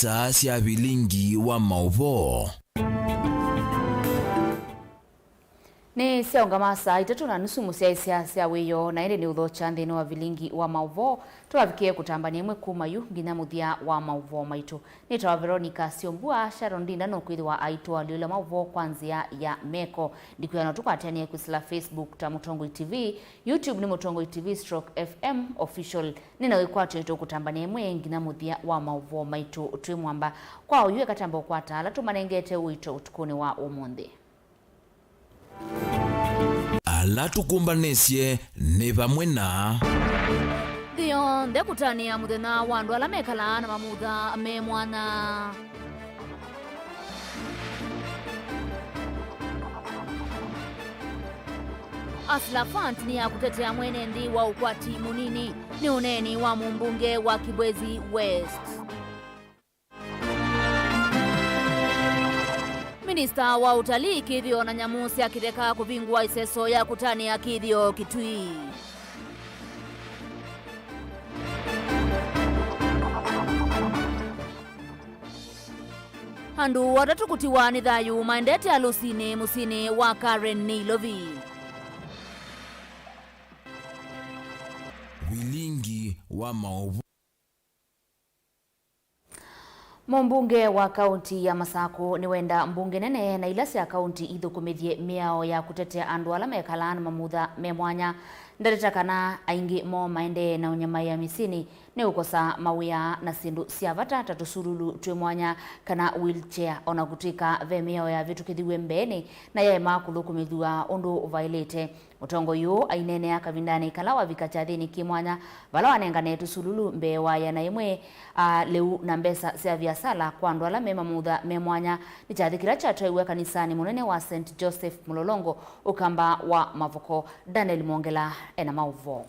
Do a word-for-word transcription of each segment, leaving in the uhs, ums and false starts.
Saa sya vilingi wa maũvoo. Nĩ syaũngama saa itatũ na nusu mũsyaĩĩsya sya wĩoo, na ĩndĩ nĩ ũthokya nthĩnĩ wa vilingi wa maũvoo. Tũvavikĩe kũtambany'a ĩmwe kuma yu nginya mũthya wa maũvoo maitũ. Nĩtawa Veronica Syombua. Sharon Ndinda nũkwĩthĩwa aitũalyũlya maũvoo kwa nzĩa ya meko. Ndikwĩa no tũkwatĩanĩe kwĩsĩla Facebook ta Mũtongoi T V, YouTube nĩ Mũtongoi T V stroke F M Official. Nĩ na wĩkwatyo nĩtũkũtambany'a ĩmwe nginya mũthya wa maũvoo maitũ twĩ mwamba. Kwa oyu eka twambe ũkwata ala tũmanengete ũito ũtukũnĩ wa ũmũnthĩ. Ala tũkũmbanĩsye nĩ vamwe na. Nthĩ yonthe kũtanĩa mũthenya wa andũ ala mekalaa na mamutha me mwanya. Hustler Fund nĩ ya kũtetea mwene nthĩ wa ũkwati mũnini. Nĩ ũneeni wa mũmbunge wa Kibwezi West. Minista wa ũtalii, kĩthĩo na nyamũ sya kĩtheka kũvingũa ĩseso ya kũtanĩa kĩthĩo Kitui. Andũ atatũ kũtiwa nĩ thayũ maendete alũsinĩ mũsyĩnĩ wa Karen, Nairobi. Vilingi wa maũvoo. Mũmbunge wa kaunti ya Masakũ nĩwenda mbunge nene na ila sya kaunti ithũkũmĩthye mĩao ya kũtetea andũ ala mekalaa na mamutha me mwanya. Ndateta kana aingĩ moo maendee na ũnyamaĩa mĩsyĩnĩ nĩ ũkosa mawĩa na syĩndũ sya vata ta tũsululu twĩ mwanya kana wheelchair, o na kũtw'ĩka ve mĩao yavĩtũkĩthiw'e mbeenĩ na yaema kũthũkũmĩthw'a ũndũ vaĩlĩte. Mũtongoi ũũ aineenea kavindanĩ kala wavika kyathĩnĩ kĩ mwanya vala wanengane tũsululu mbee wa ĩana ĩmwe, a, lĩu na mbesa sya viasala kwa andũ ala me mamutha me mwanya. Nĩ kyathĩ kĩla kyatwaiwe kanisanĩ mũnene wa Saint Joseph Mlolongo, Ũkamba wa Mavoko. Daniel Mwongela ena maũvoo.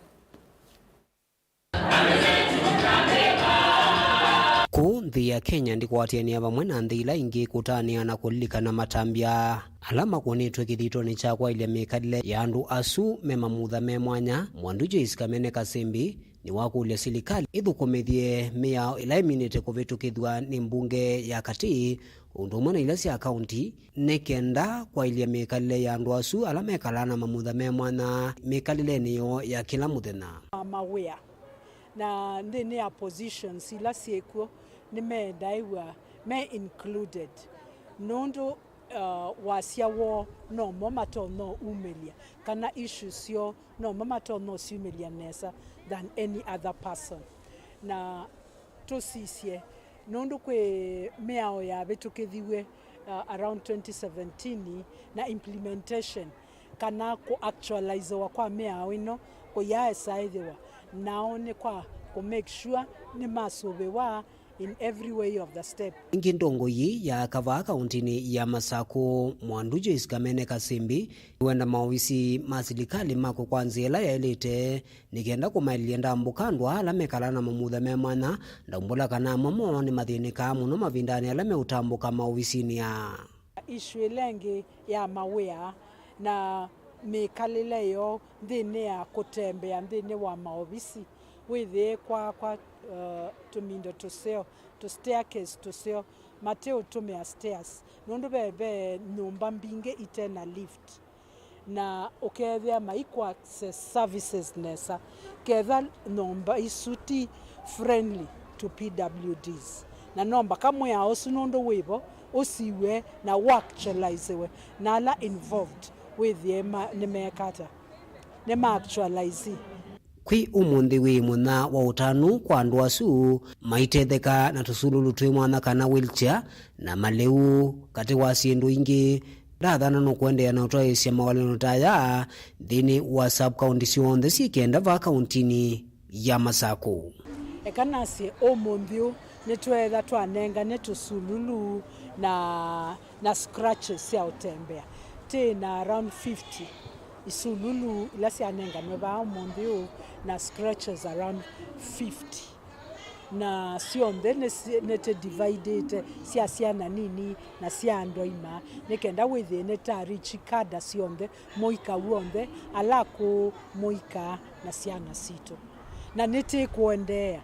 Kũu nthĩ ya Kenya ndĩkwatĩanĩa vamwe na nthĩ ila ingĩ kũtanĩa na kũlilikana matambya ala makũnĩtw'e kĩthitonĩ kya kwaĩlya mĩkalĩle ya andũ asu me mamutha me mwanya. Mwandu Joyce Kamene Kasimbi nĩwakũlya silikalĩ ĩthũkũmĩthye mĩao ĩla ĩminĩte kũvĩtũkĩthw'a nĩ mbunge ya katĩ ũndũ ũmwe na ila sya kaunti, nĩ kenda kwaĩlya mĩkalĩle ya andũ asu ala mekalaa na mamutha me mwanya mĩkalĩlenĩ yoo ya kĩla mũthenya. Mawĩa na nthĩnĩ ya positions ila syĩkw'o nĩmendaĩw'a me included, nũndũ, uh, wasya woo nomo matonya ũumĩlya, kana issues syoo nomo matonya ũsyumĩlya nesa than any other person. Na tũsisye, nũndũ kwĩ mĩao yavĩtũkĩthiw'e, uh, around twenty seventeen, na implementation kana kũ actualizewa kwa mĩao ĩno kũyaesa ĩthĩwa, nao nĩ kwa kũ make sure nĩmasũvĩwa in every way of the step. Ĩngĩ ndongoi ya kavaa kauntinĩ ya Masakũ, Mwandu Joyce Kamene Kasimbi, nĩwenda maovisi ma silikalĩ makwe kwa nzĩa ĩla yaĩlĩte nĩ kenda kũmaĩlĩlya ndambũka andũ aa ala mekalaa na mamutha me mwanya. Ndaumbũla kana amwe moo nĩmathĩnĩkaa mũno mavindanĩ ala meũtambũka maovisinĩ aa. Issue ĩla ĩngĩ ya mawĩa na mĩkalĩle yoo nthĩnĩ ya kũtembea nthĩnĩ wa maovisi, wĩthĩe kwakwa, uh, tũmindo tũseo, tũ staircase tũseo, mateũtũmĩa stairs, nũndũ ve, ve nyũmba mbingĩ ite na lift. Na ũkethĩa maikũ access services nesa, ketha nyũmba isu ti friendly to P W Ds. Na no mbaka mwĩao ũsu nũndũ wĩvo ũsiw'e na ũactualizewe, na ala involved wĩthĩe ma, nĩmeeka ata, nĩma actualize. Kwĩ ũmũnthĩ wĩ mũthenya wa ũtanu kwa andũ asu maitetheka na tũsululu twĩ mwanya kana wheelchair na malĩu, katĩ wa syĩndũ ingĩ. Ndathana nũkũendeea na ũtwaĩĩsya mawalĩano ta aya nthĩnĩ wa sub-county syonthe syĩ kenda vaa kauntinĩ ya Masakũ. Eka nasye, ũmũnthĩ ũũ nĩtweetha twanengane tũsululu na na scratches sya ũtembea. Twĩ na around fifty isululu ila syanenganwe vaa ũmũnthĩ ũũ, na scratches around fifty. Na syonthe nĩsi-, nĩtĩ dividĩte sya syana nini na sya andũ aima, nĩ kenda wĩthĩe nĩta reach kada syonthe, mũika w'onthe, ala akũũ, mũika, na syana sitũ. Na nĩtĩkũendeea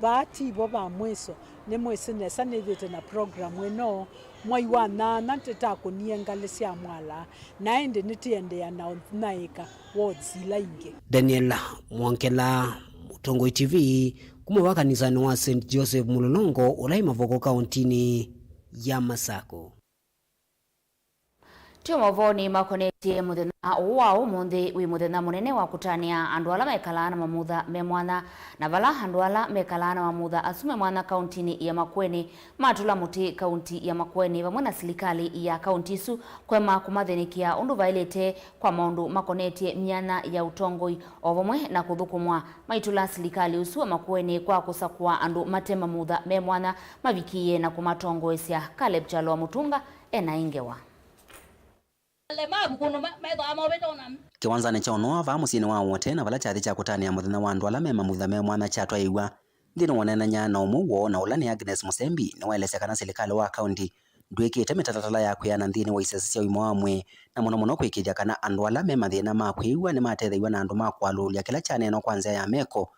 Vaa ti vo va mwĩso, nĩmwĩsĩ nesa nĩthĩte na program ĩno mwai wa nyanya nĩtakũnie ngalĩ sya mwala, na ĩndĩ nĩtĩendeea na ũthinaĩka wards ila ingĩ. Daniel Mwongela, Mũtongoi T V, kuma va kanisanĩ wa Saint Joseph Mũlolongo ũla ĩ Mavoko kaũntinĩ ya Masakũ. Twĩ maũvoonĩ makonetye mũthenya ũũ wa ũmũnthĩ, wĩ mũthenya mũnene wa kũtanĩa andũ ala mekalaa na mamutha me mwanya, na vala andũ ala mekalaa na mamutha asu me mwanya kaũntinĩ ya Makueni matũla mũtĩ kaũnti ya Makueni vamwe na silikalĩ ya kaũnti isu kũema kũmathĩnĩkĩa ũndũ vaĩlĩte kwa maũndũ makonetye myanya ya ũtongoi o vamwe na kũthũkũmwa maitũla silikalĩ ũsu wa Makueni kwa kũsakũa andũ mate mamutha me mwanya mavikĩĩe na kũmatongoesya. Caleb Kyalo wa Mũtunga e na ĩ ngewa. Kĩwanzanĩ kya Ũnoa vaa mũsyĩnĩ wa Wote na vala kyathĩ kya kũtanĩa mũthenya wa andũ ala me mamutha me mwanya kyatwaĩĩw'a nthĩnĩ wa ũneenany'a na ũmwe woo na ũla nĩ Agnes Mũsembi, nĩwaelesya kana silikalĩ wa kaũnti ndwĩkĩte mĩtalatala ya kwĩana nthĩnĩ wa isese sya ũima wa mwĩĩ, na mũno mũno kwĩkĩĩthya kana andũ ala me mathĩna ma kwĩw'a nĩmatethew'a na andũ ma kũalyũlya kĩla kyaneenwa kwa nzĩa ya meko.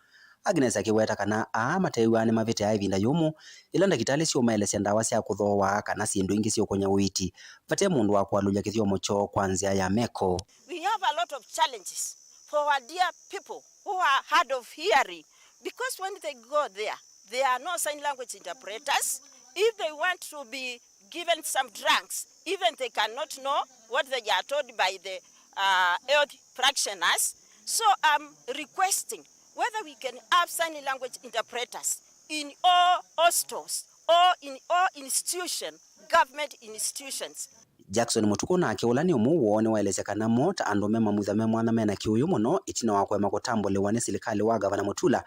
Agnes akĩweta kana aa matew'aa nĩmavĩtĩaa ĩvinda yũmũ yĩla ndakĩtalĩ syũmaelesya ndawa sya kũthooa kana syĩndũ ingĩ syĩũkũnya ũiiti vate mũndũ wa kũalyũlya kĩthyomo kyoo kwa nzĩa ya meko. We have a lot of challenges for our dear people who are hard of hearing, because when they go there, there are no sign language interpreters. If they want to be given some drugs, even they cannot know what they are told by the uh, health practitioners. So I'm requesting whether we can have sign language interpreters in all hostels or in all institution, government institutions. Jackson Mũtukũ nake, ũla nĩ ũmwe woo, nĩwaelesya kana mo ta andũ me mamutha me mwanya mena kĩũyũ mũno ĩtina wa kũema kũtambũlĩwa nĩ silikalĩ wa Gavana Mũtula,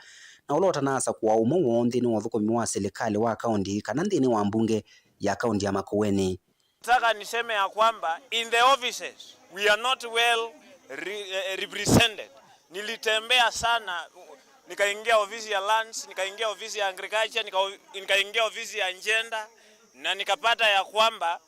na ũla ũtanaasakũa ũmwe woo nthĩnĩ wa ũthũkũmi wa silikalĩ wa kaũnti kana nthĩnĩ wa mbunge ya kaũnti ya Makueni. Nataka niseme ya kwamba in the offices we are not well re-, eh, represented. Nilitembea sana, nikaingia ofisi ya lands, nikaingia ofisi ya agriculture, nika-, nikaingia ofisi ya gender, na nikapata ya kwamba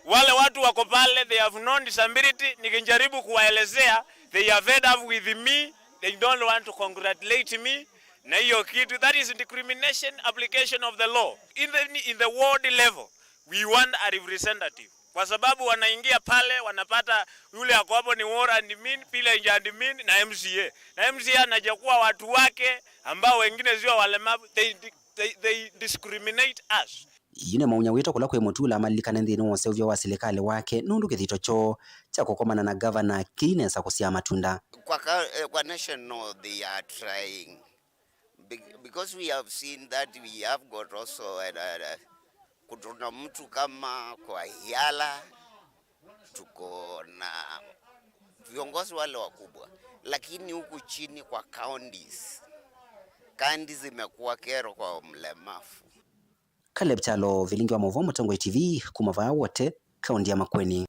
wale watu wako pale, they have no disability. Nikijaribu kuwaelezea, they are fed up with me, they don't want to congratulate me. Na hiyo kitu, that is discrimination application of the law. In the, in the ward level, we want a representative. Kwa sababu wanaingia pale, wanapata yule ako hapo ni ward admin, village admin na M C A. Na M C A anachagua watu wake ambao wengine sio walemavu, they, they, they discriminate us. Yu nĩ maunyawĩto kũla kwĩ Mũtula amalilikane nthĩnĩ wa ũseũvyo wa silikalĩ wake, nũndũ kĩthito kyoo kya kũkomana na gavana kĩinesa kũsyaa matunda. Kwa ka-, eh, kwa national, they are trying. Be-, because we have seen that we have got also, uh, uh, uh, kuna mtu kama kwa Yala, tuko na viongozi wale wakubwa, lakini huku chini kwa counties, counties zimekuwa kero kwa mlemavu. Caleb Kyalo, Vilingi wa Mauvoo, Mũtongoi T V, kuma vaa Wote, kaũnti ya Makueni.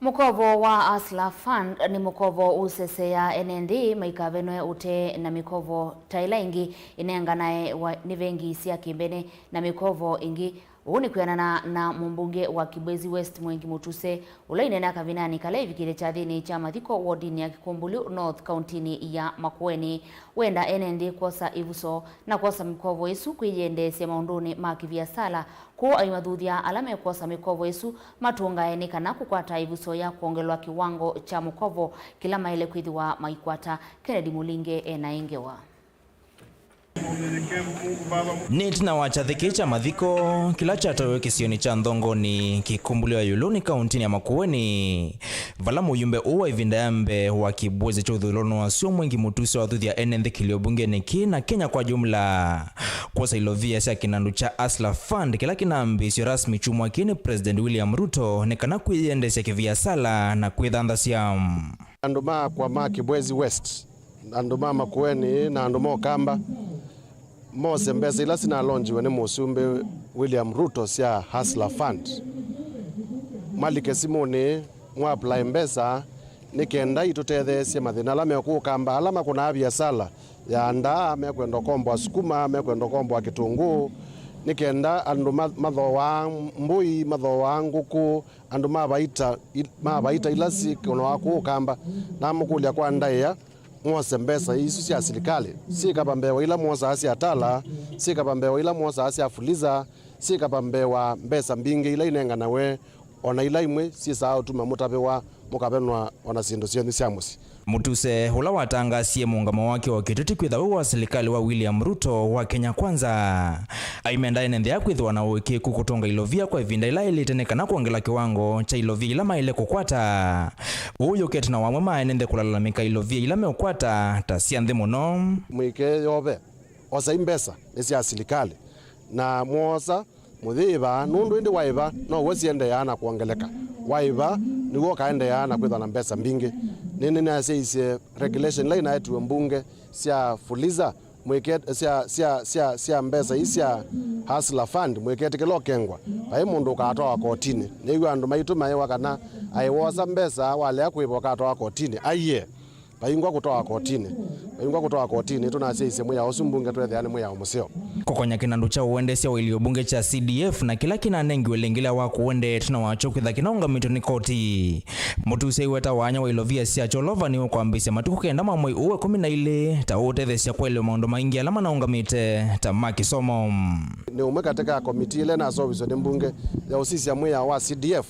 Mũkovo wa Hustler Fund nĩ mũkovo ũseseaa ene nthĩ maikavenwe ũtee na mĩkovo ta ĩla ĩngĩ ĩnenganae wa, nĩ vengi sya kĩmbene na mĩkovo ĩngĩ. Ũu nĩ kwĩanana na mũmbunge wa Kibwezi West Mwengi Mutuse, ũla ineenea kavindanĩ kala ĩvikĩte kyathĩnĩ kya mathiko wodinĩ ya Kĩkũmbũlyo North kauntinĩ ya Makueni. Wenda ene nthĩ kwosa ĩvuso na kwosa mĩkovo ĩsu kwĩyendeesya maũndũnĩ ma kĩviasala, kũu aimathuthya ala mekwosa mĩkovo ĩsu matũngae nĩ kana kũkwata ĩvuso ya kwongelwa kĩwango kya mũkovo kĩla maĩle kwĩthĩwa maikwata. Kennedy Mũlinge e na ĩ ngewa. Nĩ ĩtina wa kyathĩ kĩĩ kya mathiko kĩla kyatwaĩwe kĩsionĩ kya Nthongoni, Kĩkũmbũlyo ya Ĩũlũ nĩ kauntinĩ ya Makueni, vala mũyumbe ũũ wa ĩvinda ya mbee wa Kibwezi kya ũthũĩlonĩ wasyo Mwengi Mutuse wathuthya ene nthĩ kĩlio mbungenĩ kĩĩ na Kenya kwa jumla kwosa ilovia sya kĩnandũ kya Hustler Fund kĩla kĩnambĩĩsyo rasmi kyumwa kĩĩ nĩ President William Ruto nĩ kana kwĩyendeesya kĩviasala na kwĩthanthasya. Andũ makwa ma Kibwezi West, andũ ma Makueni na andũ ma Ũkamba mose mbesa ila sinalonjiwe nĩ Mũsumbĩ William Ruto sya Hustler Fund. Malike simũnĩ, mwa apply mbesa nĩ kenda itũtetheesye mathĩna ala mekũka Ũkamba, ala makũnaa viasala ya ndaa, mekwenda ũkomboa sukuma, mekwenda ũkomboa kĩtũngũũ, nĩ kenda andũ ma-, mathooaa mbũi, mathooaa ngũkũ, andũ ma vaita, i-, ma vaita ila syĩkũnawa kũũ Ũkamba. Namũkũlya kwa ndaĩa, Mwose mbesa isu sya silikalĩ, syĩkava mbee wa ila mwosaa sya Tala, syĩkava mbee wa ila mwosaa sya Fuliza, syĩkava mbee wa mbesa mbingĩ ila inenganawe, o na ila imwe syĩsaa ũtuma mũtavĩwa mũkavenwa o na syĩndũ syenyu sya mũsyĩ. Mutuse, ũla watangaasie mũũngamo wake wa kĩteti kwĩtha wĩ wa silikalĩ wa William Ruto wa Kenya Kwanza, aimenda ene nthĩ aa kwĩthĩwa na ũĩkĩĩku kũtũnga ilovia kwa ĩvinda ĩla yaĩlĩte nĩ kana kwongela kĩwango kya ilovia ila maĩle kũkwata. Ũu yũkĩte na wamwe ma ene nthĩ kũlalamĩka ilovia ila meũkwata ta sya nthĩ mũno. Mũikeyove, osai mbesa nĩ sya silikalĩ, na mwosa mũyĩĩva, nũndũ ĩndĩ waĩva now'o siendeeaa na kwongeleka. Waĩva nĩw'o ũkaendeeaa na kwĩthwa na mbesa mbingĩ. Nĩnĩnasyaisye regulation ila inaetiwe mbunge sya Fuliza, mwĩke-, sya, sya, sya, sya mbesa ii sya Hustler Fund, mũiketĩkĩla ũkengwa. Vai mũndũ ũkatwawa kotinĩ. Nĩw'a andũ maitũ maĩwa kana aĩ wosa mbesa walea kũĩva ũkatwawa kotinĩ. Aiee. Vaingwa kũtwawa kotinĩ. Vaingwa kũtwawa kotinĩ, tũnasyaisye mwĩao ũsu mbunge twethĩa nĩ mwĩao mũseo. Kũkonya kĩnandũ kya ũendesya wa ilio mbunge kya C D F na kĩla kĩnanengiwe lengila wa kũendee ĩtina wakyo kwĩtha kĩnaũngamĩtwe nĩ koti. Mũtusi aiweta wanya wa ilovia sya Cholova nĩ ũkwambĩĩsya matukũ kenda ma mwei ũũ wa ĩkũmi na ilĩ ta ũũtetheesya kũelewa maũndũ maingĩ ala manaũngamĩte ta ma kĩsomo. Nĩ ũmwe katĩ ka komitii ĩla naseũviswe nĩ mbunge ya ũsisya mwĩao wa C D F.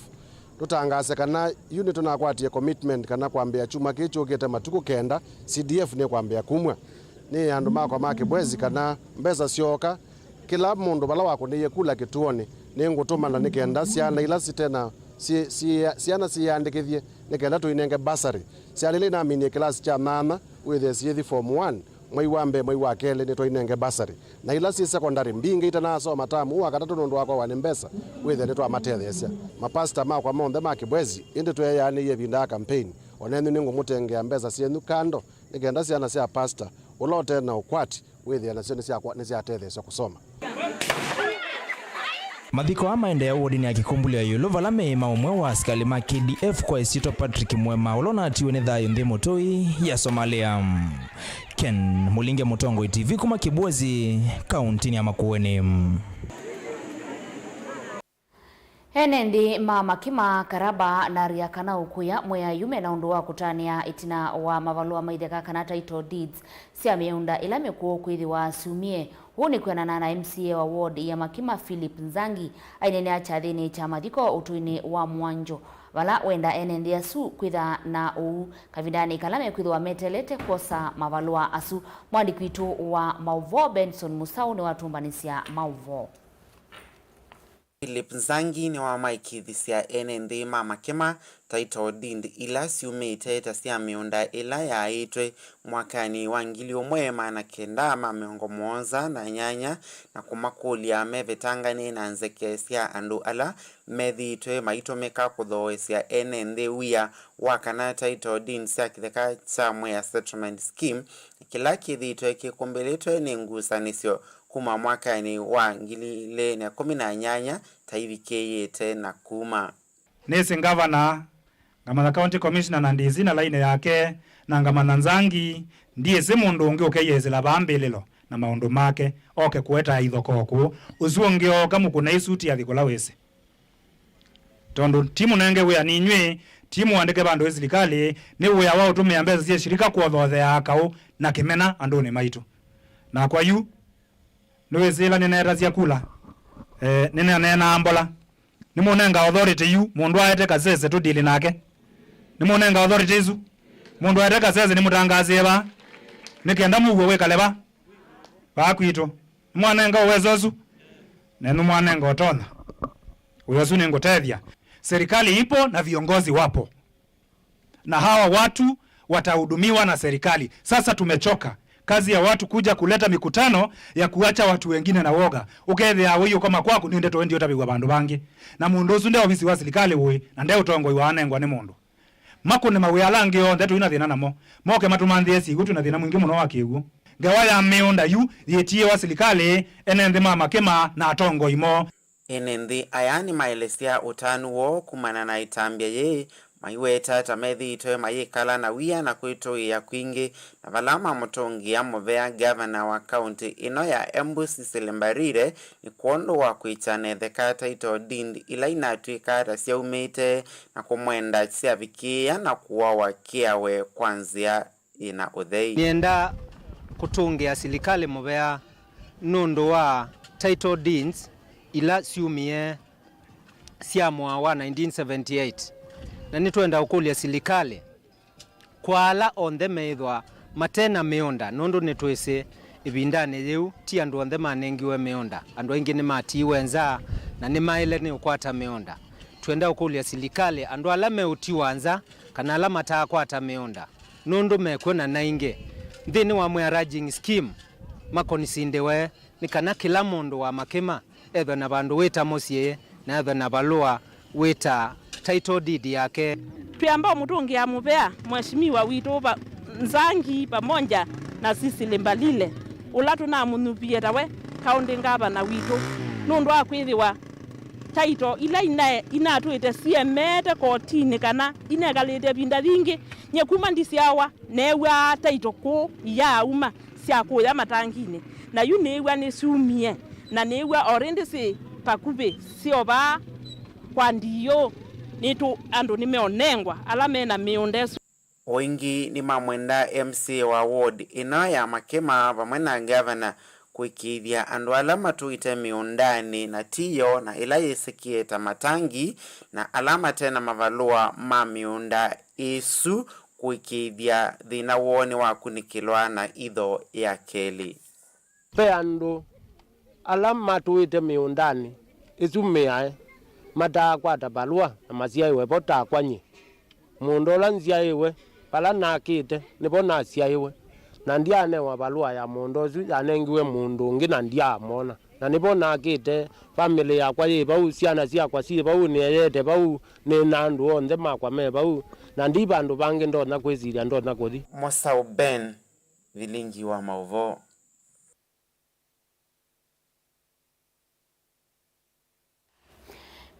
Tũtangaase kana yu nĩtũnakwatie commitment kana kwambĩĩa kyumwa kĩĩ kyũkĩte matukũ kenda, C D F nĩkwambĩĩa kumw'a. Nĩ andũ makwa ma Kĩbwezi kana mbesa syooka, kĩla mũndũ vala wakũnĩie kula kĩtuonĩ, nĩngũtũmana nĩ kenda syana ila sitena, si, si, syana siyĩandĩkĩthye nĩ kenda tũinenge bursary. Syana ila inaminie kĩlasi kya nyanya, wĩthĩe syĩthi form one, mwei wa mbee, mwei wa kelĩ, nĩtwainenge bursary. Na ila syĩ secondary, mbingĩ itanasoma tamu wa katatũ nũndũ wa kwawa nĩ mbesa, wĩthĩe nĩtwamatetheesya. Mapasta makwa monthe ma Kĩbwezi, ĩndĩ tweeanĩie ĩvinda ya campaign. O nenyu nĩngũmũtengea mbesa syenyu kando, nĩ kenda syana sya pasta ũla ũte na ũkwati, wĩthĩa nasyo nĩsyakwa-, nĩsyatetheesya kũsoma. Mathiko aa maendeea wodinĩ ya Kĩkumbulyo ya ĩũlũ, vala mĩĩ ma ũmwe wa asikalĩ ma K D F kwa ĩsyĩtwa Patrick Mwema, ũla ũnatiwe nĩ thayũ nthĩ mũtũi ya Somalia. Ken Mũlinge, Mũtongoi T V, kuma Kĩbwezi, kauntinĩ ya Makueni. Ene nthĩ ma Makima, Karaba na Riakana Ũkũya mwĩaĩu mena ũndũ wa kũtanĩa ĩtina wa mavalũa ma itheka kana title deeds sya mĩũnda ĩla mĩkũũ kwĩthĩwa syumie. Ũu nĩ kwĩanana na M C A wa ward ya Makima, Philip Nzangi, aineenea kyathĩnĩ kya mathiko ũtũinĩ wa Mwanjo, vala wenda ene nthĩ asu kwĩtha na ũu kavindanĩ kala mekwĩthĩwa meteelete kwosa mavalũa asu. Mwandĩki witũ wa maũvoo Benson Musau nĩwatũmbanĩsya maũvoo. Philip Nzangi nĩwamaĩkĩĩthisya ene nthĩ ma Makima title deed ila syumĩte ta sya mĩũnda ĩla yaaĩtwe mwakanĩ wa ngili ũmwe maana kenda ma mĩongo mũonza na nyanya, na kũmakũlya mevetanganĩ na nzeke sya andũ ala methĩĩtwe maitũmĩka kũthooesya ene nthĩ wia wa kana title deed sya kĩtheka kya Mwea Settlement Scheme, kĩla kĩthĩĩtwe kĩkũmbĩlĩtwe nĩ ngusanĩsyo kuma mwakanĩ wa ngili ilĩ na ĩkũmi na nyanya ta ivikĩĩte na kuma. Nĩsĩ ngavana, ngamanya county commissioner na D C na lainĩ yake, na ngamanya Nzangi, ndyĩsĩ mũndũ ũngĩ ũkeyĩsĩla vaa mbĩlĩlo na maũndũ make, oke kũetaa ithokoo kũũ, ũsu ũngĩ ooka mũkũna isuti athi kũla wĩsĩ. Tondũ ti mũnenge wĩa ninyw'ĩ, ti mũandĩke vandũ ĩ silikalĩ, nĩ wĩa wa ũtũmĩa mbesa sya shirika kũothootheaa kaũ na kĩmena andũnĩ maitũ. Nakwa yu, nĩwĩsĩ ĩla nĩneetasya kula, eh, nĩnaneenaa mbola. Nĩmũnenga authority yu, mũndũ aete kasese tũdili nake. Nĩmũnenga authority isu. Mũndũ aete kasese nĩmũtangaasĩe vaa. Nĩ kenda mũw'e wĩkale vaa. Vaa kwitũ. Nĩmwanenga ũwezo ũsu. Nenyu mwanenga ũtonya. Wĩa ũsu nĩngũtethya. Serikali ipo na viongozi wapo. Na hawa watu watahudumiwa na serikali. Sasa tumechoka. Kazi ya watu kuja kuleta mikutano ya kuacha watu wengine na woga. Ũkethĩa wĩ ũkoma kwaku nĩ ndeto ĩndĩ ũtavĩw'a vandũ vangĩ. Na mũndũ ũsu nde ovisi wa serikali ũĩ, na nde ũtongoi wa anengwa nĩ mũndũ. Makũne mawĩa ala angĩ onthe tũi na thĩna namo. Moke matũmanthĩe syĩw'ũ twĩ na thĩna mwingĩ mũno wa kĩw'ũ. Ngewa ya mĩũnda yu yĩtiĩwa silikalĩ, ene nthĩ ma Makima na atongoi moo. Ene nthĩ aya nĩmaelesya ũtanu woo kumana na ĩtambya yĩĩ, maiweta ta methĩĩtwe mayĩkala na wia na kwĩtũĩĩa kwingĩ, na vala mamũtũngĩa mũvea ngavana wa kaũntĩ ĩno ya Embu Cecily Mbarire nĩ kwondũ wa kwĩkya na ĩtheka title deed ila inatw'ĩka ta syaumĩte na kũmwenda syavikĩĩa na kũawa kĩawe kwa nzĩa ĩna ũthei. Nĩenda kũtũngĩa silikalĩ mũvea nũndũ wa title deeds ila syumie sya mwaa wa nineteen seventy-eight, na nĩtwenda ũkũlya silikalĩ kwa ala onthe meĩthwa mate na mĩũnda, nũndũ nĩtwĩsĩ ĩvindanĩ yĩu ti andũ onthe manengiwe mĩũnda, andũ aingĩ nĩmatiiwe nza na nĩmaĩle nĩ ũkwata mĩũnda. Twenda ũkũlya silikalĩ andũ ala meũtiwa nza kana ala mataakwata mĩũnda nũndũ mekw'o na naingĩ nthĩnĩ wa Mwea Ranching Scheme makonisindĩwe nĩ kana kĩla mũndũ wa Makĩma ethwe na vandũ wĩta mũsyĩ na ethwe na valũa wĩta title deed yake. Twĩamba ũmũtũngĩa mũvea Mheshimiwa witũ va Nzangi pamoja na Cecily Mbalile, ũla tũnamũnyuvie tawe county ngavana witũ, nũndũ wa kwĩthĩwa title ila ina-, inatwĩte siemete kotinĩ kana inekalĩte ĩvinda yingĩ. Nyie kuma ndisyawa neew'aa title kũũ iyaauma sya kũya matanginĩ, na yu nĩĩw'a nĩsyumie, na nĩĩw'a already syĩ vakuvĩ syovaa kwa ndiũ, nĩtũ andũ nĩmeũnengwa ala me na mĩũnda ĩsu. O ĩngĩ nĩmamwenda M C A wa ward ĩno ya Makĩma vamwe na ngavana kũĩkĩĩthya andũ ala matũĩte mĩũndanĩ na tiyo na ĩla yĩsĩkĩe ta matangi na ala mate na mavalũa ma mĩũnda ĩsu kũĩkĩĩthya thĩna woo nĩwakunĩkĩlwa na itho ya kelĩ. Ve andũ ala matũĩte mĩũndanĩ ĩsu mĩae mataakwata valũa na masyaĩwe vo takwa nyie. Mũũnda ũla nsyaĩwe, vala nakĩte, nĩvo nasyaĩwe, na ndyanewa valũa ya mũũnda ũsu yanengiwe mũndũ ũngĩ na ndyamona. Na nĩvo nakĩte, famĩlĩ yakwa yĩ vau, syana syakwa syĩ vau, nĩeyete vau, nĩ na andũ onthe makwa me vau, na ndi vandũ vangĩ ndonya kwĩsilya ndonya kũthi. Mosau Ben, Vilingi wa Maũvoo.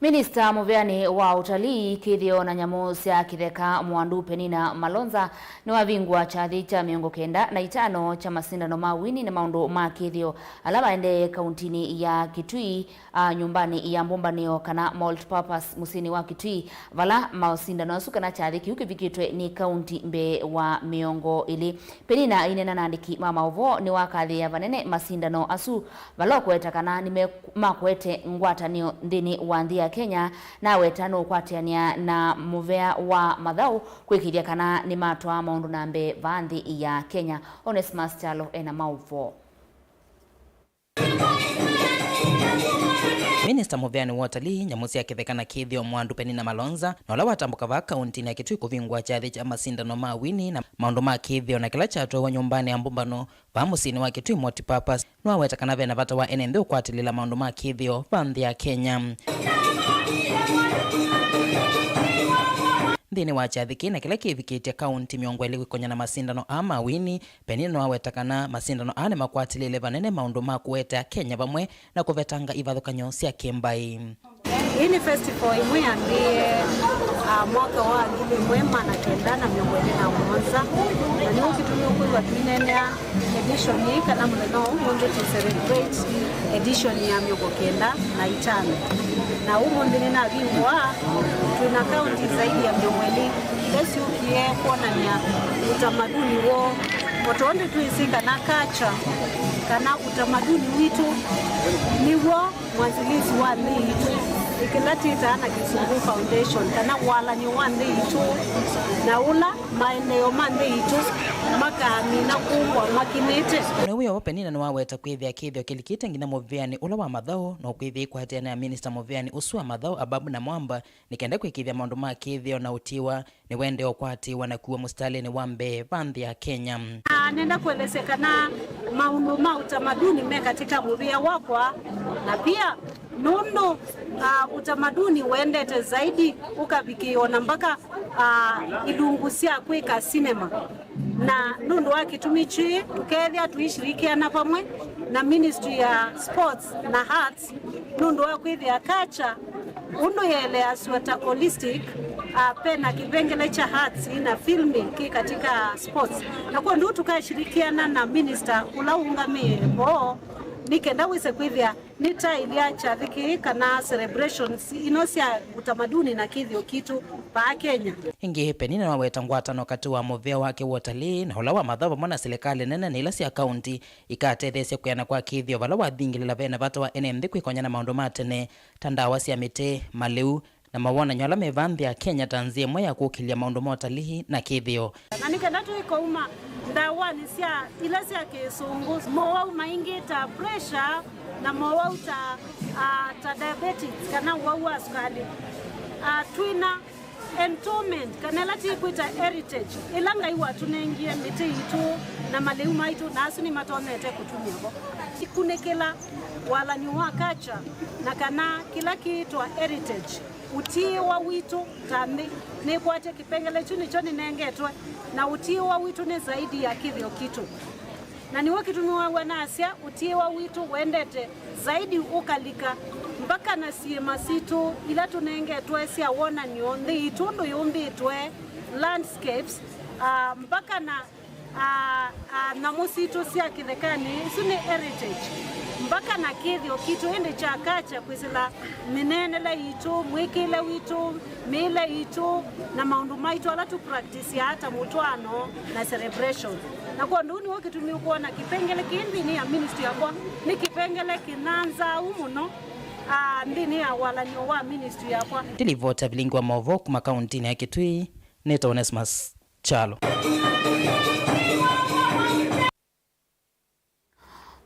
Minista mũveanĩ wa ũtalii, kĩthĩo na nyamũ sya kĩtheka, Mwandu Penina Malonza, nĩwavingũa kyathĩ kya mĩongo kenda na itano kya masindano ma wini na maũndũ ma kĩthĩo ala maendee kauntinĩ ya Kitui, a, nyũmbanĩ ya mbũmbanĩo kana multipurpose mũsyĩnĩ wa Kitui, vala masindano asu kana kyathĩ kĩu kĩvikĩtwe nĩ kaunti mbee wa mĩongo ĩlĩ. Penina aineena na andĩki ma maũvoo nĩwakathĩĩa vanene masindano asu, vala ũkũweta kana nĩmakwete ngwatanĩo nthĩnĩ wa nthĩ ya Kenya, na aweta nũkwatĩanĩa na mũvea wa mathaũ kwĩkĩĩthya kana nĩmatwaa maũndũ na mbee vaa nthĩ ya Kenya. Onesmus Kyalo ena maũvoo. Minista mũveanĩ wa ũtalii, nyamũ sya kĩtheka na kĩthĩo, Mwandu Penina Malonza, na ũla watambũka vaa kauntinĩ ya Kitui kũvingũa kyathĩ kya masindano ma wini na maũndũ ma kĩthĩo na kĩla kyatwaiwe nyũmbanĩ ya mbũmbano vaa mũsyĩnĩ wa Kitui multipurpose, nĩwaweta kana ve na vata wa ene nthĩ ũkwatĩlĩĩla maũndũ ma kĩthĩo vaa nthĩ ya Kenya. Nthĩnĩ wa kyathĩ kĩĩ na kĩla kĩvikĩtye kaunti mĩongo ĩlĩ kwĩkony'a na masindano aa ma wini, Penina nĩwaweta kana masindano aa nĩmakwatĩlĩĩle vanene maũndũ ma kũete Akenya vamwe na kũvetanga ivathũkany'o sya kĩmbaĩ. Ĩĩ nĩ festival ĩmwe yambĩĩe, ah, mwaka wa ngili ĩmwe maana kenda na mĩongo ĩlĩ na mũonza, na nĩw'o kĩtumi ũkwĩw'a twineenea edition ĩĩ kana mũthenya wa ũmũnthĩ tũ celebrate edition ya mĩongo kenda na itano. Na ũmũnthĩ nĩnavingũa twĩ na kaunti zaidi ya mĩongo ĩlĩ ila syũkie kwonany'a ũtamaduni woo. O tondũ twĩsĩ kana culture kana ũtamaduni witũ nĩw'o mwanzilishi wa nthĩ yitũ, ĩ kĩla twĩtaa na Kĩsũngũ foundation, kana walany'o wa nthĩ yitũ, na ũla maendeeo ma nthĩ yitũ makaamina kũngwa makinĩte. O na wĩ o vo, Penina nĩwaweta kwĩthĩa kĩthĩo kĩlikĩte nginya mũvĩanĩ ũla wa mathaũ, na ũkwĩthĩa ĩkwatĩanĩa na minista mũvĩanĩ ũsu wa mathaũ, Ababu Namwamba, nĩ kenda kwĩkĩĩthya maũndũ ma kĩthĩo na ũtiĩwa nĩwaendee ũkwatĩĩwa na kuwa mũsitalĩnĩ wa mbee va nthĩ ya Kenya. Ah, nenda kuelezea kana maũndũ ma utamaduni me katika mũvĩa wakwa, na pia nũndũ, ah, utamaduni wendete zaidi ũkavikĩĩwa na mpaka, ah, ilungu sya kwĩka sinema. Na nũndũ wa kĩtumi kĩĩ, tũkeethĩa tũishirikiana vamwe na Ministry ya Sports na Arts, nũndũ wa kwĩthĩa culture ũndũ yeleasw'a ta holistic, ah, ve na kĩvengele kya arts na filming kĩ katika sports. Na kwondũ tũkashirikiana na minister ũla ũũngamĩe voo, Nĩ kenda wĩse kwĩthĩa nĩtaĩlya kyathĩ kĩĩ kana celebrations ino sya ũtamaduni na kĩthĩo kitũ vaa Kenya. Ĩngĩ, Penina nĩwaweta ngwatanĩo katĩ wa mũvĩa wake wa ũtalii na ũla wa mathaũ vamwe na silikalĩ nene na ila sya kaunti ikatetheesya kwĩana kwa kĩthĩo vala wathingĩlĩla ve na vata wa ene nthĩ kwĩkony'a na maũndũ ma tene ta ndawa sya mĩtĩ, malĩu, na mawonany'o ala me vaa nthĩ ya Kenya ta nzĩa ĩmwe ya kũkĩlya maũndũ ma ũtalii na kĩthĩo. Na nĩ kenda tũikouma ndawanĩ sya ila sya kĩsũngũ, mowau maingĩ ta pressure na mowau ta, ah, ta diabetics kana ũwau wa sukalĩ. Ah, twĩna endowment kana ĩla tĩkwĩta heritage ĩla Ngai watũnengie, mĩtĩ yitũ na malĩu maitũ, na asu nĩmatonyete kũtumĩa vo. Ikunĩkĩla walany'o wa culture na kana kĩla kĩĩtwa heritage. Ũtiĩwa witũ ta nthĩ nĩkwatya kĩpengele kyu nĩkyo nĩnengetwe, na ũtiĩwa witũ nĩ zaidi ya kĩthĩo kitũ. Na nĩw'o kĩtumi waw'a nasya ũtiĩwa witũ wendete zaidi ũkalika mpaka na syĩma sitũ ila tũnengetwe sya wonany'o, nthĩ yitũ ũndũ yũmbĩtwe, landscapes, ah, mpaka na Aa, aa, nyamũ sitũ sya kĩthekanĩ, isu nĩ heritage. Mbaka na kĩthĩo kitũ, ĩndĩ kya culture kwĩsĩla mĩneenele yitũ, mwĩkĩĩle witũ, mĩĩle yitũ, na maũndũ maitũ ala tũ practiceaa ta mũtwaano na celebration. Na kwondũ ũu nĩw'o kĩtumi ũkwona kĩpengele kĩĩ nthĩnĩ ya ministry yakwa nĩ kĩpengele kĩnyanzau mũno, aa, nthĩnĩ ya walany'o wa ministry yakwa. Ndilivota vilingi wa maũvoo kuma kauntinĩ ya Kitui, nĩtawa Onesmus Kyalo.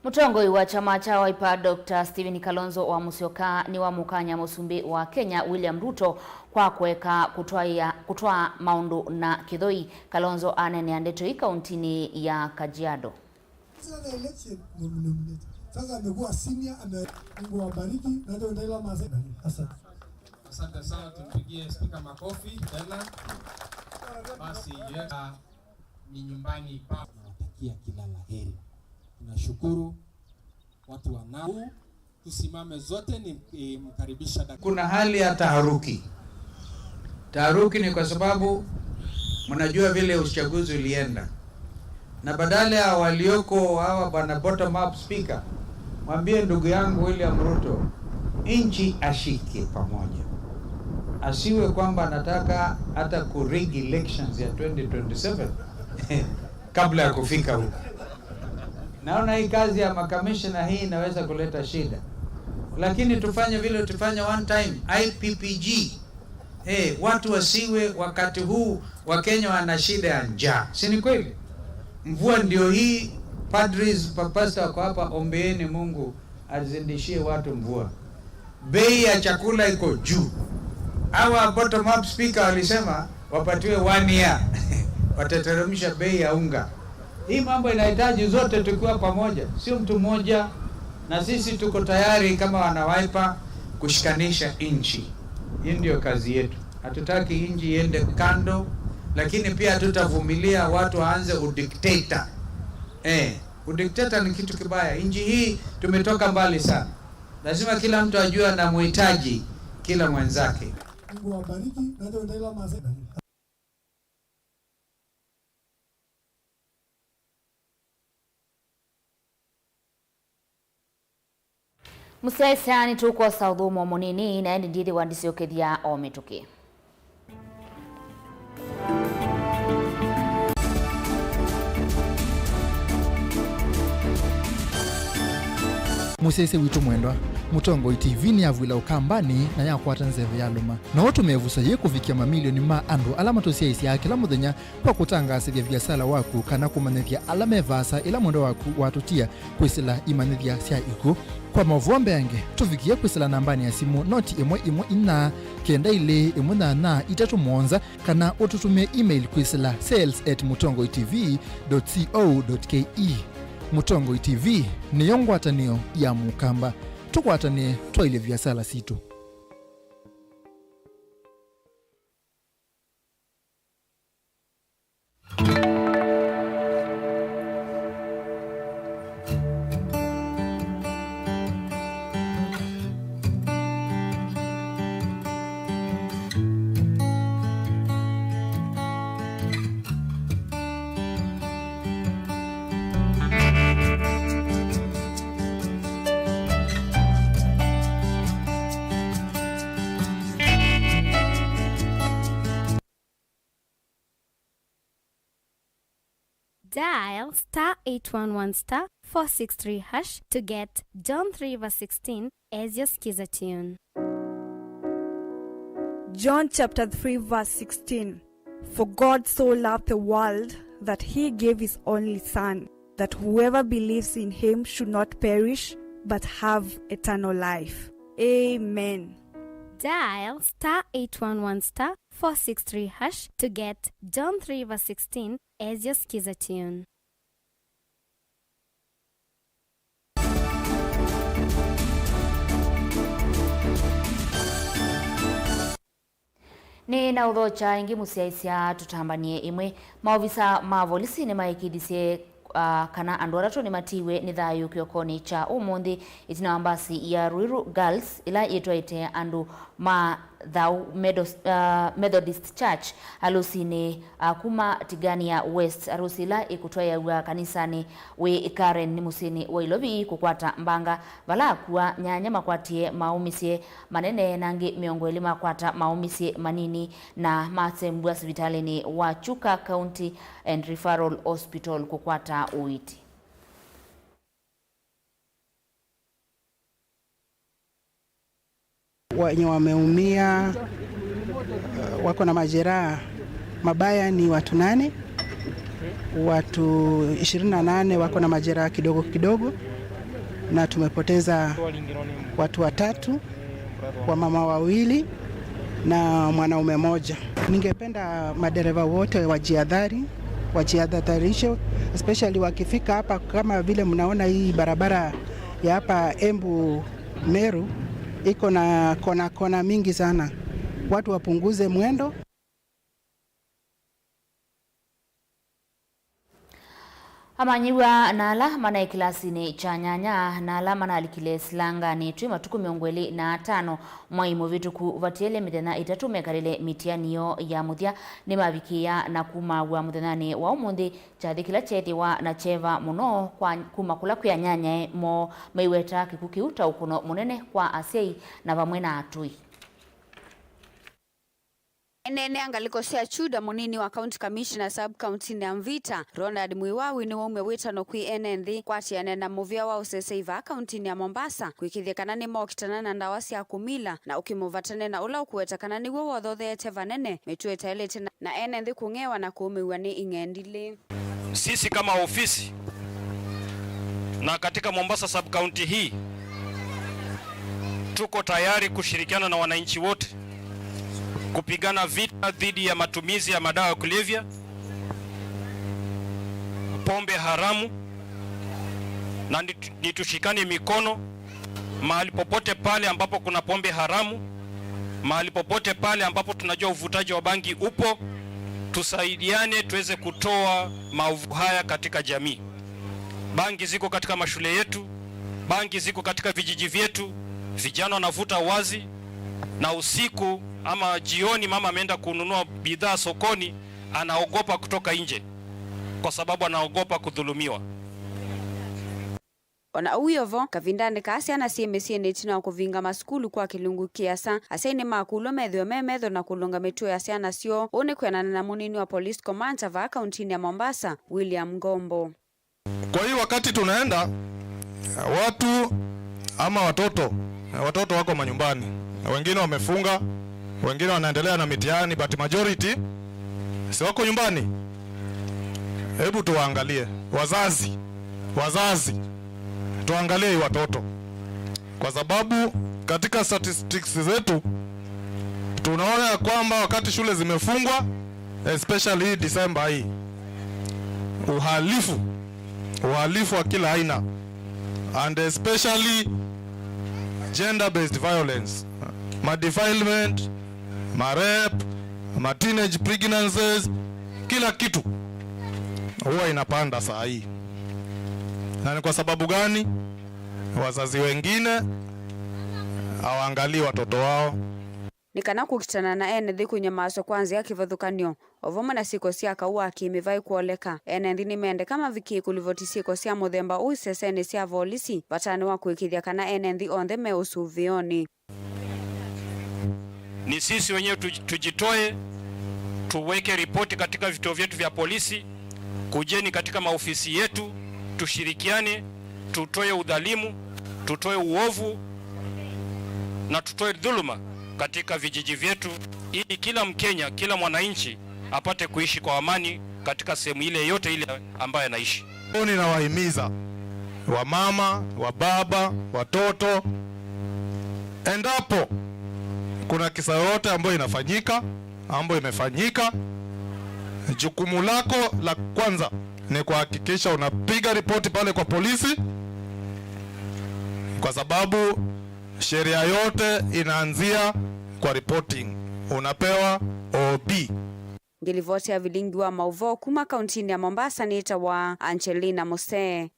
Mũtongoi wa kyama kya Wiper, Doctor Stephen Kalonzo wa Musyoka, nĩwamũkany'a mũsumbĩ wa Kenya, William Ruto, kwa kũeka kũtwaĩa, kũtwaa maũndũ na kĩthoi. Kalonzo aneenea ndeto ii kauntinĩ ya Kajiado. Sasa the election, nominate. Sasa amekuwa senior, ame-, Mungu awabariki, na ndio ndaila mase-, asante. Asante sana, tumpigie spika makofi tena. Basi, yeah, ni nyumbani pa. Nawatakia kila la heri. Tunashukuru watu wa Nau. Tusimame zote ni, eh, mkaribisha dak- Kuna hali ya taharuki. Taharuki ni kwa sababu mnajua vile uchaguzi ulienda. Na badala ya walioko hawa bwana bottom up speaker, mwambie ndugu yangu William Ruto, nchi ashike pamoja. Asiwe kwamba anataka hata ku rig elections ya twenty twenty-seven kabla ya kufika huko. Naona hii kazi ya makamishna hii inaweza kuleta shida. Lakini tufanye vile tufanya one time, I P P G. Eh, watu wasiwe wakati huu wa Kenya wana shida ya njaa. Si ni kweli? Mvua ndio hii, padres, papasta wako hapa, ombeeni Mungu azidishie watu mvua. Bei ya chakula iko juu. Hawa bottom up speaker walisema wapatiwe one year. Watateremsha bei ya unga. Hii mambo inahitaji zote tukiwa pamoja, sio mtu mmoja, na sisi tuko tayari kama wana Wiper kushikanisha nchi. Hii ndio kazi yetu. Hatutaki nchi iende kando, lakini pia hatutavumilia watu waanze udikteta. Eh, udikteta ni kitu kibaya. Nchi hii tumetoka mbali sana. Lazima kila mtu ajue anamhitaji kila mwenzake. Mungu awabariki, na ndio ndaila mase- Mũsyaĩĩsya, nĩtũkwosa ũthũmũo mũnini, na ĩndĩ ndyĩthĩwa ndĩsyokethya o mĩtũkĩ. Mũsyaĩĩsya witũ mwendwa, Mũtongoi T V nĩyavw'ĩla Ũkambanĩ na yakwata nzeve ya lũma. No ũtũme ĩvuso yĩĩ kũvikĩa mamilioni ma andũ ala matũsyaĩĩsyaa kĩla mũthenya kwa kũtangaasĩthya viasala waku kana kũmanyĩthya ala me vaasa ĩla mwendwa waku watũtia kwĩsĩla imanyĩthya sya ikw'ũ. Kwa maũvoo mbeange, tũvikĩe kwĩsĩla nambanĩ ya simũ noti ĩmwe ĩmwe inya kenda ilĩ ĩmwe nyanya itatũ mũonza, kana ũtũtũmĩe email kwĩsĩla sales at mũtongoi T V dot co dot K E. Mũtongoi T V nĩyo ngwatanĩo ya Mũkamba. Tũkwatanĩe twaĩlye viasala sitũ. Dial star eight one one star four six three hash to get John three verse sixteen as your Skiza tune. John chapter three verse sixteen. For God so loved the world that he gave his only Son, that whoever believes in him should not perish but have eternal life. Amen. Dial star eight one one star four six three hash to get John three verse sixteen as your Skiza tune. Nĩ na ũthokya ĩngĩ mũsyaĩĩsya tũtambanie ĩmwe. Maovisa ma volisi nĩmaĩkĩĩthisye, ah, kana andũ atatũ nĩmatiiwe nĩ thayũ kĩokonĩ kya ũmũnthĩ ĩtina wa mbasi ya Ruiru Girls ĩla yĩtwaĩte andũ ma Thau Medos-, ah, Methodist Church alũsinĩ, ah, kuma Tigania West, alũsi ĩla ĩkũtwaĩaw'a kanisanĩ wĩ Karen nĩ mũsyĩnĩ wa Ilovi kũkwata mbanga, vala akua nyanya makwatie maũmĩsye manene na angĩ mĩongo ĩlĩ makwata maũmĩsye manini na masembwa sivitalĩnĩ wa Chuka County and Referral Hospital kũkwata ũiiti. Wenye wameumia, uh, wako na majeraha mabaya ni watu nane, watu ishirini na nane wako na majeraha kidogo kidogo, na tumepoteza watu watatu, wamama wawili na mwanaume moja. Ningependa madereva wote wajihadhari, wajihadharishe, especially wakifika hapa, kama vile mnaona hii barabara ya hapa Embu Meru iko na kona kona mingi sana. Watu wapunguze mwendo. Amanyĩw'a na ala manaĩ kĩlasinĩ kya nyanya na ala manalikile silanganĩ twĩ matukũ mĩongo ĩlĩ na atano mwai mũvĩtũku, vatiele mĩthenya ĩtatũ mekalĩle mĩtiani yoo ya mũthya, nĩmavikĩĩa na kumaw'a mũthenyanĩ wa ũmũnthĩ kyathĩ kĩla kyeethĩwa na kyeva mũno kwa kuma kũla kwĩ anyanyae moo maiweta kĩkw'ũ kĩu ta ũkũno mũnene kwa asyai na vamwe na atũi. Eneenea ngalĩko sya Chuda, mũnini wa County Commissioner sub-county-nĩ ya Mvita, Ronald Mwiwawi, nĩwaumya wĩtano kwĩ ene nthĩ kwatĩanĩa na mũvĩa wa ũsesei vaa kauntinĩ ya Mombasa, kwĩkĩthya kana nĩmokitana na ndawa sya kũmila na ũkĩmũvatane na ũla ũkũweta kana nĩw'o wothotheete vanene mĩtuo ĩtaĩlĩte na, na ene nthĩ kũng'ewa na kũũmĩw'a nĩ ing'endilĩ. Sisi kama ofisi na katika Mombasa sub-county hii, tuko tayari kushirikiana na wananchi wote kupigana vita dhidi ya matumizi ya madawa ya kulevya, pombe haramu, na nitu-, nitushikane mikono mahali popote pale ambapo kuna pombe haramu, mahali popote pale ambapo tunajua uvutaji wa bangi upo, tusaidiane tuweze kutoa maovu haya katika jamii. Bangi ziko katika mashule yetu, bangi ziko katika vijiji vyetu, vijana wanavuta wazi, na usiku ama jioni mama ameenda kununua bidhaa sokoni, anaogopa kutoka nje kwa sababu anaogopa kudhulumiwa. O na ũu wĩ o vo, kavindanĩ kaa syana syĩ mĩsyĩnĩ ĩtina wa kũvinga masukulu kwa kĩlungu kĩasa, asyai nĩmakũlw'a methĩwe me metho na kũlũnga mĩtuo ya syana syoo. Ũu nĩ kwĩanana na mũnini wa police commander vaa kauntinĩ ya Mombasa, William Ngombo. Kwa hiyo wakati tunaenda, watu ama watoto, watoto wako manyumbani, wengine wamefunga, wengine wanaendelea na mitihani, but majority si wako nyumbani. Hebu tuwaangalie wazazi, wazazi, tuangalie hii watoto, kwa sababu katika statistics zetu tunaona ya kwamba wakati shule zimefungwa, especially hii December hii, uhalifu, uhalifu wa kila aina, and especially gender-based violence, madefilement, marape, ma teenage pregnancies, kila kitu huwa inapanda saa hii. Na ni kwa sababu gani? Wazazi wengine hawaangalii watoto wao. Nĩ kana kũkitana na ene nthĩ kũnyamasw'a kwa nzĩa kĩvathũkany'o, o vamwe na syĩko sya kaũ wa kĩ-mĩvaĩ kwoleka. Ene nthĩ nĩmendeka mavikĩe kũlivoti syĩko sya mũthemba ũu isesenĩ sya volisi, vatanĩ wa kũĩkĩĩthya kana ene nthĩ onthe me ũsũvĩonĩ. Ni sisi wenyewe tuj-, tujitoe, tuweke ripoti katika vituo vyetu vya polisi, Kujeni katika maofisi yetu, tushirikiane, tutoe udhalimu, tutoe uovu na tutoe dhuluma katika vijiji vyetu, ili kila Mkenya, kila mwananchi apate kuishi kwa amani katika sehemu ile yote ile ambayo anaishi. Ninawahimiza wamama, wababa, watoto, endapo kuna kisa yoyote ambayo inafanyika, ambayo imefanyika, jukumu lako la kwanza ni kuhakikisha unapiga ripoti pale kwa polisi, kwa sababu sheria yote inaanzia kwa reporting. Unapewa O B. Ngĩlivoti ya vilingi wa maũvoo kuma kauntinĩ ya Mombasa nĩtawa Angelina Mose.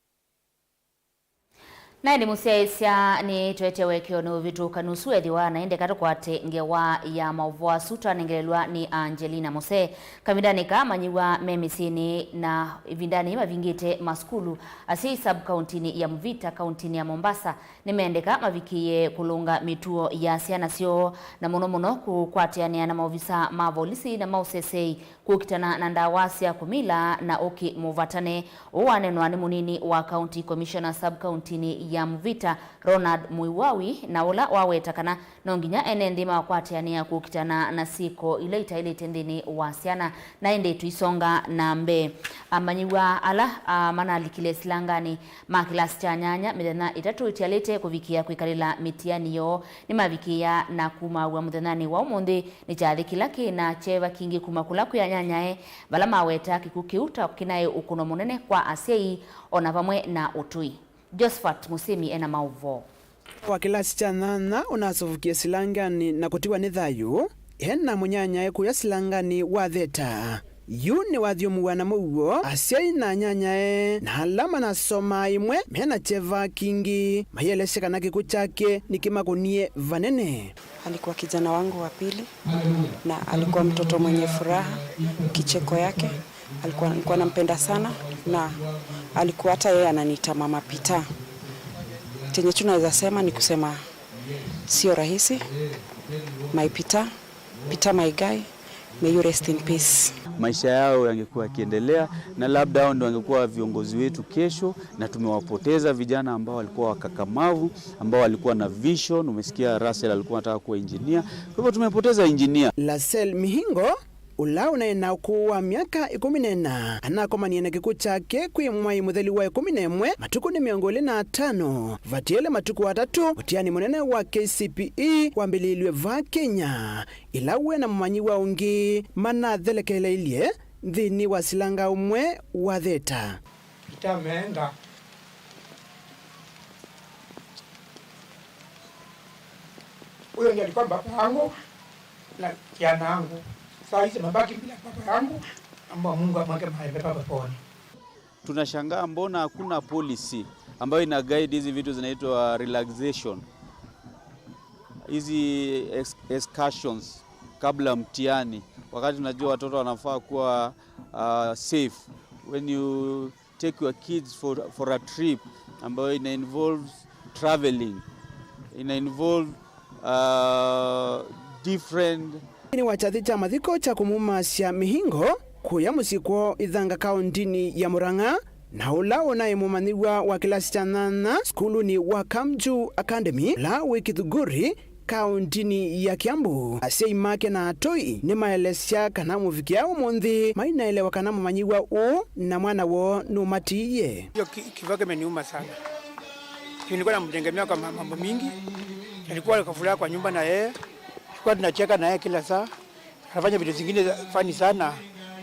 Naĩ nĩmũsyaĩĩsya nĩtwete ũekeo nĩ ũvĩtũkanu ũsu ethĩwa na ĩndĩ katũkwate ngewa ya maũvoo asu twanengelelwa nĩ Angelina Mose. Kavindanĩ kaa amanyĩw'a me mĩsyĩnĩ na ĩvindanĩ yĩĩ mavingĩte masukulu, asyai sub-kauntinĩ ya Mvita, kauntinĩ ya Mombasa, nĩmendeka mavikĩĩe kũlũnga mĩtuo ya syana syoo, na mũno mũno kũkwatĩanĩa na maovisa ma volisi na ma ũseseĩ kũkitana na ndawa sya kũmila na ũkĩ mũvatane. Ũũ wanenwa nĩ mũnini wa County Commissioner sub-kauntinĩ ya Mvita, Ronald Muiwawi, na ũla waweta kana no nginya ene nthĩ makwatĩanĩa kũkitana na syĩko ila itaĩlĩte nthĩnĩ wa syana. Na ĩndĩ tũisonga na mbee, amanyĩw'a ala, a, manalikile silanganĩ ma kĩlasi kya nyanya mĩthenya ĩtatũ ĩtialĩte kũvikĩa kwĩkalĩla mĩtiani yoo nĩmavikĩĩa na kumaw'a mũthenyanĩ wa ũmũnthĩ nĩ kyathĩ kĩla kĩ na kyeva kingĩ kuma kũla kwĩ anyanyae, vala maweta kĩkw'ũ kĩu ta kĩnaĩ ũkũno mũnene kwa asyai, o na vamwe na ũtũi. Josephat Mũsĩmi ena maũvoo. Wa kĩlasi kya nyanya ũnasũvũkie silanganĩ na kũtiwa nĩ thayũ, e na mũnyanyae kũya silanganĩ wa Theta. Yu nĩwathyũmũw'a na mũuo, asyai na anyanyae na ala manasomaa ĩmwe me na kyeva kingĩ mayĩelesya kana kĩkw'ũ kyake nĩkĩmakũnie vanene. Alikuwa kijana wangu wa pili na alikuwa mtoto mwenye furaha, kicheko yake. Alikuwa, nilikuwa nampenda sana na alikuwa hata yeye ananiita Mama Pita. Chenye tu naweza sema ni kusema sio rahisi. My Pita, Pita my guy, may you rest in peace. Maisha yao yangekuwa yakiendelea, na labda hao ndio wangekuwa viongozi wetu kesho, na tumewapoteza vijana ambao walikuwa wakakamavu, ambao walikuwa na vision. Umesikia Russell alikuwa anataka kuwa engineer, kwa hivyo tumepoteza engineer. Lasel Mihingo, ũla ũnaĩ na ũkũũ wa myaka ĩkũmi na ĩna, anakomanie na kĩkw'ũ kyake kwĩ mwai mũthelu wa ĩkũmi na ĩmwe, matukũnĩ mĩongo ĩlĩ na atano, vatiele matukũ atatũ mũtiani mũnene wa K C P E wambĩlĩĩlw'e vaa Kenya, ĩla we na mũmanyĩw'a ũngĩ manathelekeleilye nthĩnĩ wa silanga ũmwe wa Theta. Itameenda. Huyo ndiye alikuwa baba yangu na kijana yangu. Saa hizi mabaki bila baba yangu, naomba Mungu amweke mahali pema peponi. Tunashangaa mbona hakuna policy ambayo ina guide hizi vitu zinaitwa relaxation, hizi ex-, excursions kabla mtihani, wakati tunajua watoto wanafaa kuwa, uh, safe. When you take your kids for, for a trip ambayo ina involve traveling, ina involve, uh, different. Nĩ wa kyathĩ kya mathiko kya kũmumasya Mihingo kũya mũsyĩ kwoo Ithanga kaũndinĩ ya Murang'a, na ũla ũnaĩ mũmanyĩw'a wa kĩlasi kya nyanya sukulunĩ wa Kamju Academy, ũla wĩ Kithuguri, kaũndinĩ ya Kiambu. Asyai make na atũi nĩmaelesya kana mũvikĩa ũmũnthĩ mainaelewa kana mũmanyĩw'a ũũ na mwana woo nũmatiie. Hiyo ki-, kifo kimeniuma sana. Nilikuwa namtegemea kwa ma-, mambo mingi. Alikuwa kafuraha kwa nyumba na yeye. Tulikuwa tunacheka na yeye kila saa. Anafanya vitu zingine za funny sana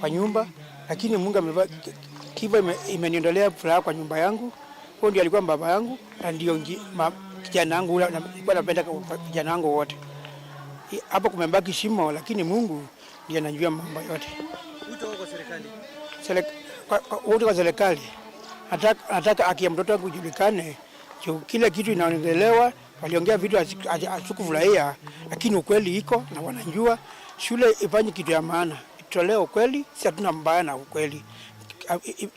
kwa nyumba, lakini Mungu ameva-, kifo ime-, imeniondolea furaha kwa nyumba yangu. Huyo ndio alikuwa baba yangu, na ndio ngi-, ma-, kijana yangu ule, na nilikuwa napenda kwa, kwa kijana wangu wote. I-, hapo kumebaki shimo, lakini Mungu ndiye anajua mambo yote. Wito wako kwa serikali? Serek-, kwa, kwa, wito kwa serikali. Nataka, nataka haki ya mtoto wangu ijulikane, juu kila kitu inaongelewa, waliongea vitu hasi-, hasi-, hasikufurahia, lakini ukweli iko na wanajua. Shule ifanye kitu ya maana, itolee ukweli, si hatuna mbaya na ukweli. A-, i-, i-,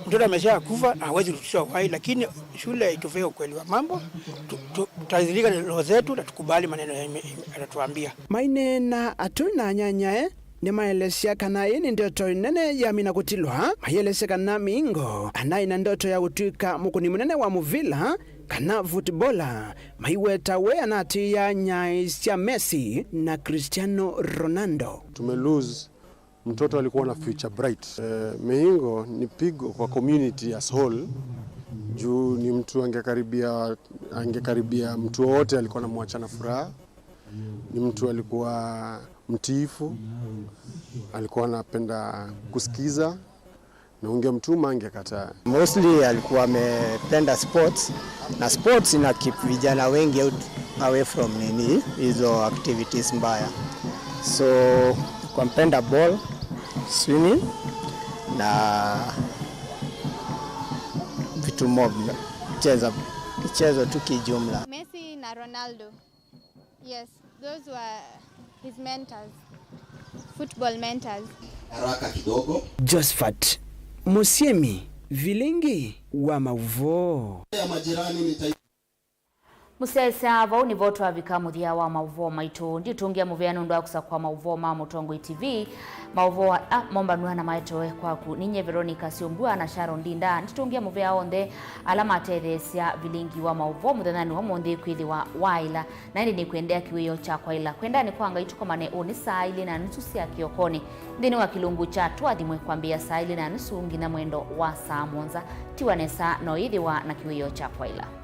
mtoto amesha kufa na hawezi rudishwa uhai, lakini shule itupee ukweli wa mambo, tu-, tu-, tutadhirika na roho zetu na tukubali maneno ya ime-, ime-, anatuambia. Maineena atũi na anyanyae Nĩmaelesya kana ĩĩ nĩ ndoto nene yamina kũtilwa. Mayĩelesya kana Mĩingo anaĩ na ndoto ya kũtw'ĩka mũkũni mũnene wa mũvila kana footballer, maiweta we anatĩĩa nyaĩ sya Messi na Cristiano Ronaldo. Tume lose mtoto alikuwa na future bright. Eh, Mĩingo ni pigo kwa community as whole. Juu ni mtu angekaribia, angekaribia mtu wowote alikuwa anamwacha na furaha. Ni mtu alikuwa mtiifu, alikuwa anapenda kusikiza, na ungemtuma angekataa. Mostly alikuwa amependa sports, na sports ina keep vijana wengi out, away from nini, hizo activities mbaya. So, kwa mpenda ball, swimming, na vitu mob, cheza, michezo tu kijumla. Messi na Ronaldo. Yes, those were his mentors. Football mentors. Haraka kidogo. Josephat Mũsyĩmi, vilingi wa maũvoo. Ya majirani nita- Mũsyaĩĩsya, vau nĩvo twavika mũthya wa maũvoo maitũ. Nditũngĩa mũvea nũndũ wa kũsakũa maũvoo ma Mũtongoi T V. Maũvoo aa mombanw'a na maetowe kwaku ninyie Veronica Syombua na Sharon Ndinda. Nditũngĩa mũvea onthe ala matetheesya vilingi wa maũvoo mũthenyanĩ wa ũmũnthĩ kwĩthĩwa waĩla. Na ĩndĩ nĩkwendea kĩwĩoo kya kwaĩla. Kwenda nĩ kwa Ngai tũkomane ũnĩ saa ilĩ na nusu sya kĩokonĩ nthĩnĩ wa kĩlungu kya Tũathimwe kwambĩĩa saa ilĩ na nusu nginya mwendo wa saa mũonza. Tiwa nesa, no ĩthĩwa na kĩwĩoo kya kwaĩla.